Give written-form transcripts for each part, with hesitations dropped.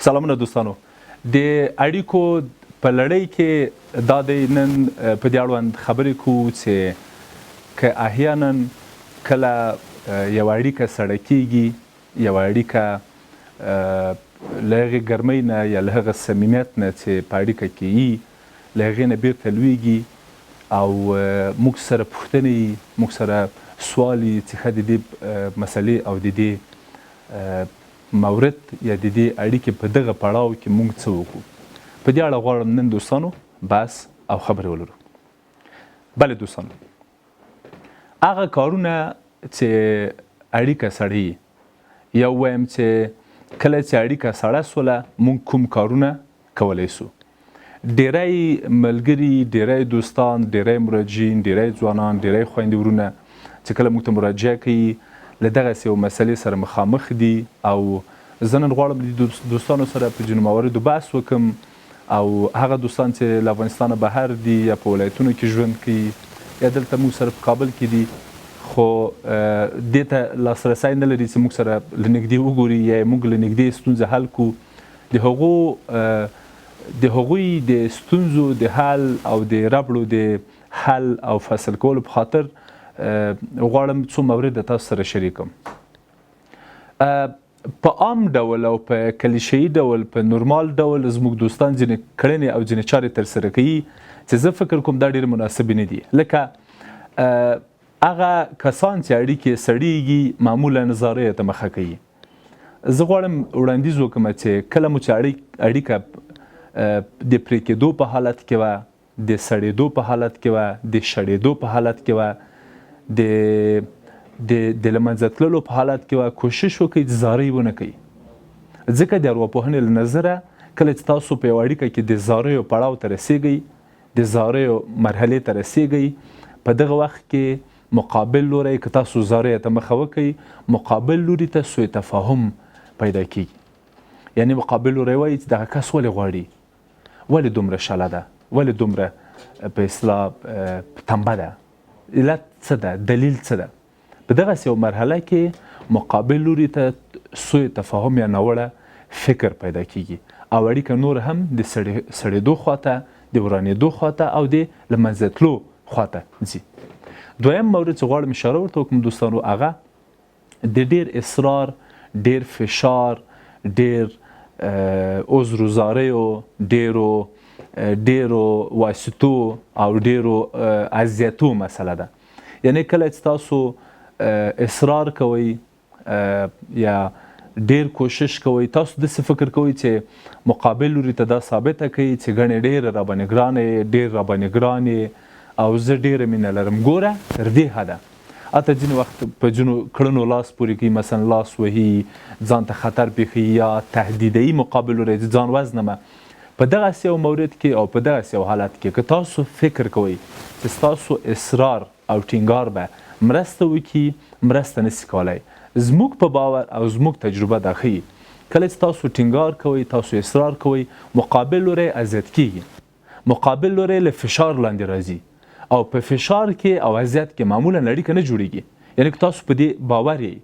سلامونه دوستانو، د اړیکو په لړۍ کې دا دی نن په دې اړوند خبرې کوو چې که احیانا کله یوه اړیکه سړه کیږي، یوه اړیکه له هغې ګرمۍ نه یا له هغه صمیمیت نه چې په اړیکه کې یي له هغې نه بیرته لویږي او موږ سره پوښتنې یي، موږ سره سوال یي چې ښه د دې مسلې او د دې مورد یا د دې اړیکې په دغه پړاو کې موږ څه وکړو. په دې اړه غواړم نن دوستانو بحث او خبرې ولرو. بله دوستانو، هغه کارونه چې اړیکه سړی، یو وایم چې کله چې اړیکه سړه سوله موږ کوم کارونه کولی سو. ډیری ملګري، ډیری دوستان، ډیری مراجعین، ډیری ځوانان، ډیری خویندې ورونه چې کله موږ ته مراجعه کوي له دغسې یو مسلې سره مخامخ دي او زه نن غواړم د دوستانو سره په ځینو مواردو بحث وکړم او هغه دوستان چې له افغانستانه بهر دي یا په ولایتونو کې ژوند کوي یا دلته موږ سره په کابل کې دي خو دې ته لاسرسی نه لري چې موږ سره له نږدې وګوري یا موږ له نږدې ستونزه حل کړو، د هغو د هغوی د ستونزو د حل او د ربړو د حل او فصل کولو په خاطر غواړم څو مورد تاسو سره شریک کړم. په عام ډول او په کلیشه‌يي ډول، په نورمال ډول زموږ دوستان ځینې کړنې او ځینې چارې ترسره کوي چې زه فکر کوم دا ډېرې مناسبې نه دي. لکه هغه کسان چې اړیکې سړیږي معمولا زاریو ته مخه کوي. زه غواړم وړاندیز وکړم چې کله مو چې اړیکه د پرې کېدو په حالت کې وه، د سړېدو په حالت کې وه، د شړېدو په حالت کې وه، د د د له منځه تللو په حالت کې وه، کوشش وکړئ چې زارۍ ونه کوئ. ځکه د ارواپوهنې له نظره کله چې تاسو په یوه اړیکه کې د زاریو پړاو ته رسیږئ، د زاریو مرحلې ته رسیږئ، په دغه وخت کې مقابل لوری که تاسو زاریو ته مخه وکړئ، مقابل لوري ته سوء تفاهم پیدا کیږي. یعنی مقابل لوری وایي چې دغه کس ولې غواړي، ولې دومره شله ده، ولې دومره په اصطلاح تنبه ده، علت څه ده، دلیل څه ده. په دغسې یو مرحله کې مقابل لوري ته سوء تفاهم یا ناوړه فکر پیدا کیږي او اړیکه نور هم د سړېدو خواته، د ورانېدو خواته او د له منځه تلو خواته ځي. دویم مورد چې غواړم اشاره ورته وکړم دوستانو، هغه د ډیر اصرار، ډیر فشار، ډیر عذر و زاریو، ډیرو ډیرو واسطو او ډیرو اذیتو مسله ده. یعنی کله چې تاسو اصرار کوئ یا ډیر کوشش کوئ، تاسو داسې فکر کوئ چې مقابل لوري ته دا ثابته کوي چې ګڼې ډېره راباندې ګرانه یې، ډېر راباندې ګران یې او زه ډېره مینه لرم. ګوره تر دې حده حتی ځینې وخت په ځینو کړنو لاس پورې کوي، مثلا لاس وهي، ځان ته خطر پېښوي یا تهدیدوي مقابل لوری چې ځان وزنمه. په دغسې یو مورد کې او په دغسې یو حالت کې که تاسو فکر کوئ چې ستاسو اصرار او ټینګار به مرسته وکړي، مرسته نسی کولای. زموږ په باور او زموږ تجربه دا ښیي کله چې تاسو ټینګار کوئ، تاسو اصرار کوئ، مقابل لوری اذیت کیږي، مقابل لوری له فشار لاندې راځي او په فشار کې او اذیت کې معمولا اړیکه نه جوړیږي. یعنی که تاسو په دې باور یئ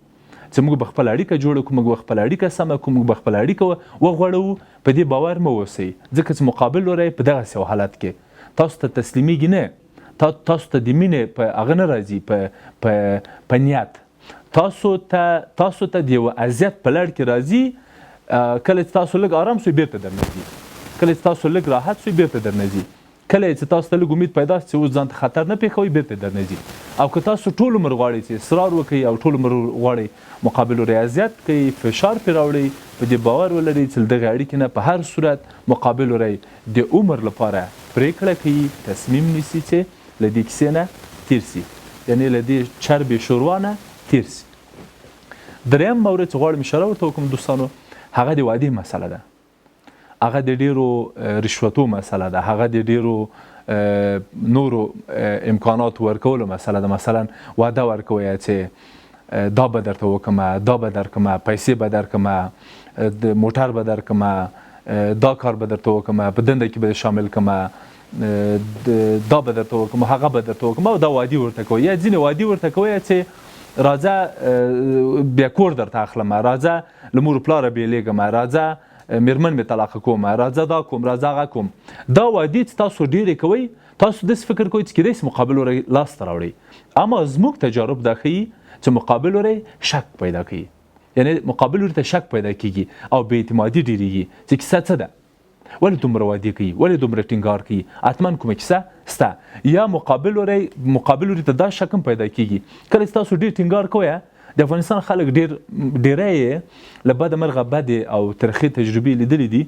چې موږ به خپله اړیکه جوړه کړو، موږ به خپله اړیکه سمه کړو، موږ به خپله اړیکه وغوړوو، په دې باور مه اوسئ، ځکه چې مقابل لوری په دغسې یو حالت کې تاسو ته تسلیمیږي نه، تاسو ته د مینې په هغه نه راځي، په په په نیت تاسو ته تاسو ته د یوه اذیت په لړ کې راځي. کله چې تاسو لږ آرام سوئ بیرته درنه ځي، کله چې تاسو لږ راحت سوئ بیرته درنه ځي، کله چې تاسو ته لږ امید پیدا شي چې اوس ځان ته خطر نه پېښوئ بیرته درنه ځي. او که تاسو ټول عمر غواړئ چې اصرار وکړئ او ټول عمر غواړئ مقابل لوری اذیت کړئ، فشار پرې راوړئ، په دې باور ولرئ چې له دغې اړیکې نه په هر صورت مقابل لوری د عمر لپاره پرېکړه کوي، تصمیم نیسي چې له دې کیسې نه تیر سي، یعنی له دې چربې شوروا نه تیر سي. دریم مورد چې غواړم اشاره ورته وکړم دوستانو، هغه د وعدې مسله ده، هغه د ډیرو رشوتو مسله ده، هغه د ډیرو نورو امکاناتو ورکولو مسله ده. مثلا وعده ورکوي چې دا به درته وکړم، دا به درکړم، پیسې به درکړم، د موټر به درکړم، دا کار به درته وکړم، په دنده کې به شامل کړم، دا به درته وکړم، هغه به درته وکړم، او دا وعدې ورته کوي. یا ځینې وعدې ورته کوي چې راځه بیا کور درته اخلم، راځه له مور پلاره بېلېږم، راځه میرمن مې طلاق کوم، راځه دا کوم، راځه هغه کوم. دا وعدې چې تاسو ډېرې کوئ، تاسو داسې فکر کوئ چې کېدای شي مقابل لوری لاس ته راوړئ، اما زموږ تجارب دا ښیي چې مقابل لوری شک پیدا کوي، یعنی مقابل لوري ته شک پیدا کیږي او بې اعتمادي ډېرېږي چې کیسه څه ده، ولې دومره وعدې کوي، ولې دومره ټینګار کوي، حتما کومه کیسه سته. یا مقابل لوری مقابل لوري ته دا شک هم پیدا کیږي کله چې تاسو ډېر ټینګار کوئ. د افغانستان خلک ډېر ډېری یې له بده مرغه بدې او ترخې تجربې لیدلې دي،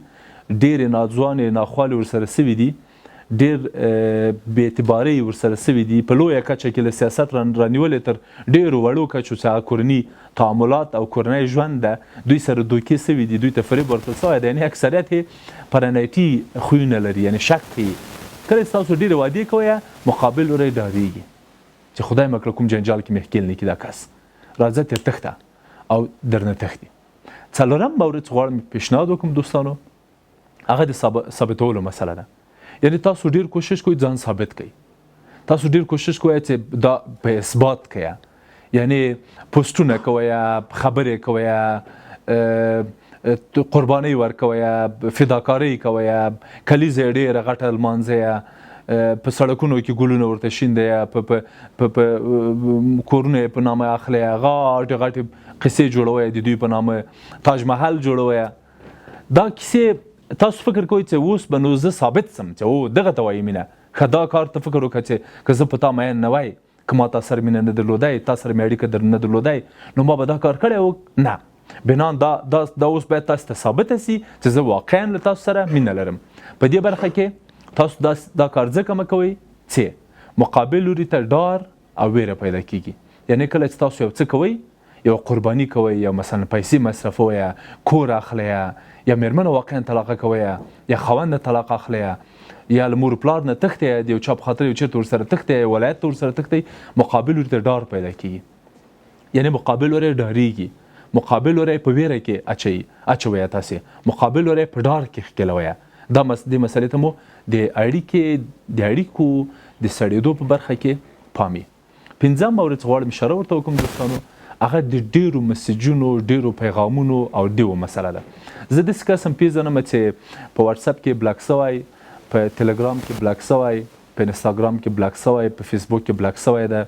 ډېرې ناځوانې ناخوالې ورسره سوي دي، ډېر بې اعتبارۍ ورسره سوي دي، په لویه کچه کې له سیاست رانیولې تر ډېرو وړو کچو چې هغه کورني تعاملات او کورنی ژوند ده، دوی سره دوکې سوي دي، دوی ته فریب ورکړل سوی دی، یعنې اکثریت یې پرانایټي خویونه لري، یعنې شک کوي. کله چې تاسو ډېرې وعدې کوئ، مقابل لوری ډارېږي چې خدای مه کړه کوم جنجال کې مې ښکېل نه کړي دا کس، راځه ترې تښته او درنه تښتي. څلورم مورد چې غواړم پیشنهاد وکړم دوستانو، هغه د ثابتولو مسله ده. یعنی تاسو ډیر کوشش کوئ ځان ثابت کړئ، تاسو ډیر کوشش کوئ چې دا په اثبات کړئ، یعنی پوسټونه کوئ، خبرې کوئ، قربانۍ ورکوئ، فداکارۍ کوئ، کلیزه یې ډېره غټه لمانځئ، په سړکونو کې ګلونه ورته شیندئ، په په په په کورونه یې په نامه اخلئ، غاټې غټې قصې جوړوئ د دوی په نامه، تاج محل جوړوئ. دا کیسې تاسو فکر کوئ چې اوس به نو زه ثابت سم چې او دغه ته وایي مینه، ښه دا کار ته فکر وکړه چې که زه په تا مین نه وای، که ما تا سره مینه نه درلودای، تا سره مې اړیکه در نه درلودای، نو ما به دا کار کړی و؟ نه، بنان دا دا دا اوس باید تاسو ته ثابته سي چې زه واقعا له تاسو سره مینه لرم. په دې برخه کې تاسو دا دا کار ځکه مه کوئ چې مقابل لوري ته ډار او ویره پیدا کیږي. یعنی کله چې تاسو یو څه کوئ، یو قرباني کوئ، یا مثلا پیسې مصرفوئ، کور اخلئ، یا میرمنه واقعا طلاقه کوئ، یا خاوند نه طلاق اخلئ، یا له مور پلار نه تښتئ، د یو چا په خاطر یو چېرته ورسره تښتئ، ولایت ته ورسره تښتئ، مقابل لوري ته ډار پیدا کیږي. یعنی مقابل لوری ډاریږي، مقابل لوری په ویره کې اچوي اچوي تاسې مقابل لوری په ډار کې ښکېلوي. دا دې مسئلې ته مو د اړیکې د اړیکو د سړېدو په برخه کې پام وي. پنځم مورد چې غواړم اشاره ورته وکړم دوستانو، هغه د ډېرو مسیجونو، ډېرو پیغامونو او دیو مسله ده. زه داسې کس هم پېژنم چې په واتساپ کې بلاک سوی، په تلګرام کې بلاک سوی، په انستاګرام کې بلاک سوی، په فیسبوک کې بلاک سوی ده،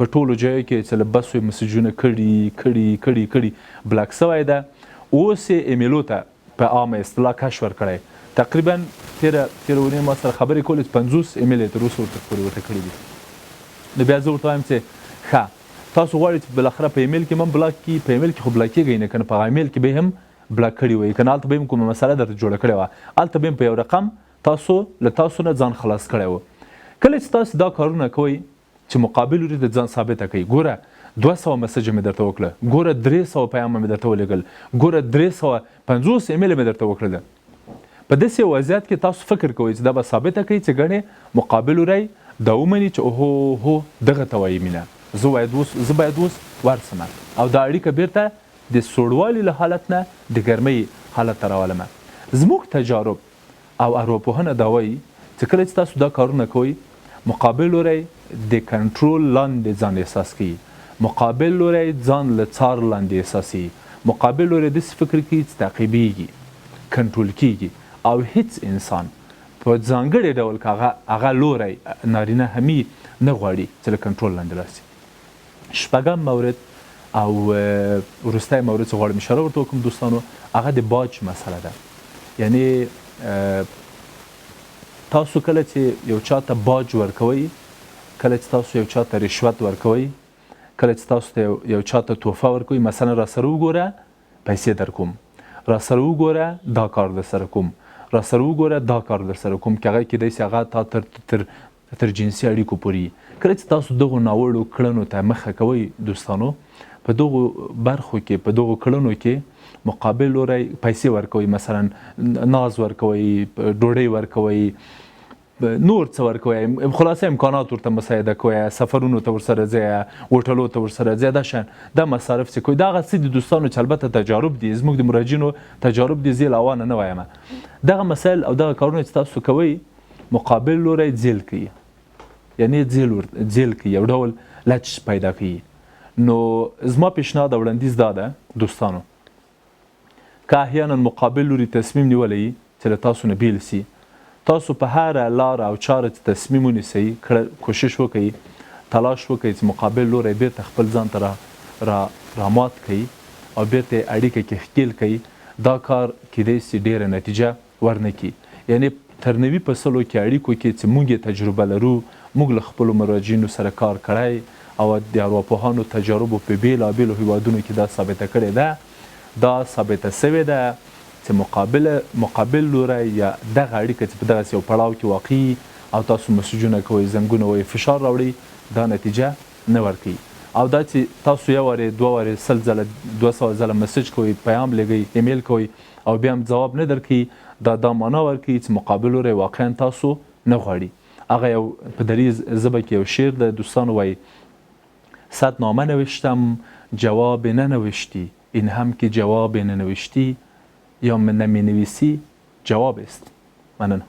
په ټولو ځایو کې چې له بسو یې مسیجونه کړي کړي کړي کړي بلاک سوی ده. اوس یې ایمیلو ته په عامه اصطلاح کش ورکړی. تقریبا تېره تېره اونۍ ما سره خبرې کولې چې 50 ایمیل یې تر اوسه ورته پورې ورته کړي دي. نو بیا زه ورته وایم چې ښه تاسو غواړئ چې بالاخره په ایمیل کې مم بلاک کړي، په ایمیل کې خو بلاک کېږئ نه، که نه په هغه ایمیل کې به یې هم بلاک کړي وای، که نه هلته به یې هم کومه مسله درته جوړه کړې وه، هلته به یې هم په یو رقم تاسو له تاسو نه ځان خلاص کړی و. کله چې تاسو دا کارونه کوئ چې مقابل لوري ته ځان ثابته کړئ، ګوره 200 مسجه مې درته وکړه، ګوره 300 پیامه مې درته ولېږل، ګوره 350 ایمیل مې درته وکړل، په داسې یو وضعیت کې تاسو فکر کوئ چې دا به ثابته کړئ چې ګڼې مقابل لوری دا ومني چې اوهو هو دغه ته وایي مینه، زه باید اوس زه باید اوس ورسم او دا اړیکه بیرته د سوړوالي له حالت نه د ګرمۍ حالت ته راولم. زموږ تجارب او ارواپوهنه دا وایي چې کله چې تاسو دا کارونه کوئ، مقابل لوری د کنټرول لاندې ځان احساس کوي، مقابل لوری ځان له څار لاندې احساسوي، مقابل لوری داسې فکر کوي چې تعقیبیږي، کنټرول کیږي، او هیڅ انسان په ځانګړي ډول که هغه هغه لوری نارینه همي نه غواړي چې له کنټرول لاندې راسي. شپږم مورد او وروستی مورد چې غواړم اشاره ورته وکړم دوستانو، هغه د باج مسله ده. یعنی تاسو کله چې یو چا ته باج ورکوئ، کله چې تاسو یو چا ته رشوت ورکوئ، کله چې تاسو ته یو چا ته تحفه ورکوئ، مثلا را سره وګوره پیسې درکوم، را سره وګوره دا کار در سره کوم، را سره وګوره دا کار در سره کوم، که هغه کېدای سي هغه تا تر تر تر جنسي اړیکو پورې. کله چې تاسو دغو ناوړو کړنو ته مخه کوئ دوستانو، په دغو برخو کې په دغو کړنو کې مقابل لوری پیسې ورکوي، مثلا ناز ورکوي، ډوډۍ ورکوي، نور څه ورکوي، خلاصه امکانات ورته مساعده کوي، سفرونو ته ورسره ځي، هوټلو ته ورسره ځي، دا شیان دا مصارف څه کوي. دا هغه څه دي دوستانو چې البته تجارب دي، زموږ د مراجعینو تجارب دي، زه یې له هوا نه نه وایم. دغه مسایل او دغه کارونه چې تاسو کوئ، مقابل لوری ځیل کوي، یعنی ځیل ځیل کوي، یو ډول لچ پیدا کوي. نو زما پیشنهاد او وړاندیز دا ده دوستانو، که احیانا مقابل لوري تصمیم نیولی چې له تاسو نه بیل سي، تاسو په هره لاره او چاره چې تصمیم ونیسئ، کړه کوشش وکړئ، تلاش وکړئ چې مقابل لوری بیرته خپل ځان ته را را رامات کړئ او بیرته یې اړیکه کې ښکیل کړئ، دا کار کیدای سي ډیره نتیجه ورنه کړي. یعنې تر 90 په سلو کې اړیکو کې چې موږ یې تجربه لرو، موږ له خپلو مراجعینو سره کار کړی او د ارواپوهانو تجاربو په بیلابیلو هیوادونو کې دا ثابته کړې ده، دا ثابته سوې ده چې مقابل مقابل لوری یا دغه اړیکه چې په دغسې یو پړاو کې واقع وي او تاسو مسجونه کوئ، زنګونه وهئ، فشار راوړئ، دا نتیجه نه ورکوي. او دا چې تاسو یو وارې، دوه وارې، 100 ځله، 200 ځله مسج کوئ، پیام لیږئ، ایمیل کوئ او بیا هم ځواب نه درکوي، دا دا معنا ورکوي چې مقابل لوری واقعا تاسو نه غواړي. هغه یو په دري ژبه کې یو شعر د دوستانو وایي: صد نامه نوشتم جواب نه نوشتی، این هم که جواب ننوشتی یا نمی نویسی جواب است. مننه.